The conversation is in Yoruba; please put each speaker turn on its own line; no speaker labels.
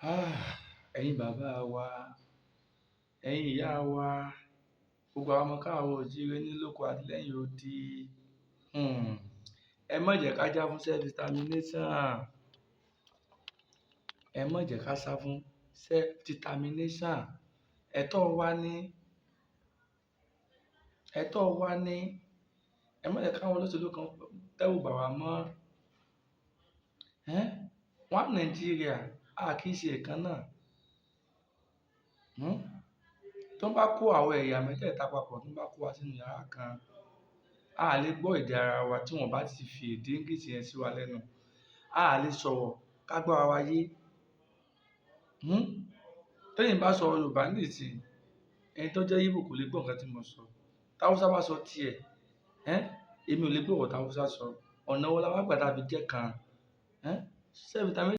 Ah, ẹ̀yin bàbá wa, ẹ̀yin ìyá wa, gbogbo àwọn ọmọ káàárọ̀ oòjíire nílé lóko àti lẹ́yìn odi. Ẹ má jẹ́ ká já fún self-determination. Ẹ má jẹ́ ká sá fún self-determination. Ẹ̀tọ́ wa ní, ẹ̀tọ́ wa ní. Ẹ má jẹ́ káwọn olóṣèlú kan dẹ́rù bà wá mọ́. One Nigeria, a kì í ṣe ìkan náà. Tí wọ́n bá kó àwọn ẹ̀yà mẹ́tẹ̀ẹ̀ta papọ̀, tí wọ́n bá kó wa sínú yàrá kan, a lè gbọ́ èdè ara wa tí wọ́n bá ti fi èdè English yẹn sí wa lẹ́nu. A lè sọ̀rọ̀ ká gbọ́ ara wa yé. Tí èmi bá sọ Yorùbá nísìnyí, ẹni tó jẹ́ Igbo kò lè gbọ́ nǹkan tí mo sọ. Tí Hausa bá sọ tiẹ̀, èmi ò lè gbọ́ ọ̀rọ̀ tí Hausa sọ. Ọ̀nà wo la wá gbà tá fi jẹ́ kan? Self-determination.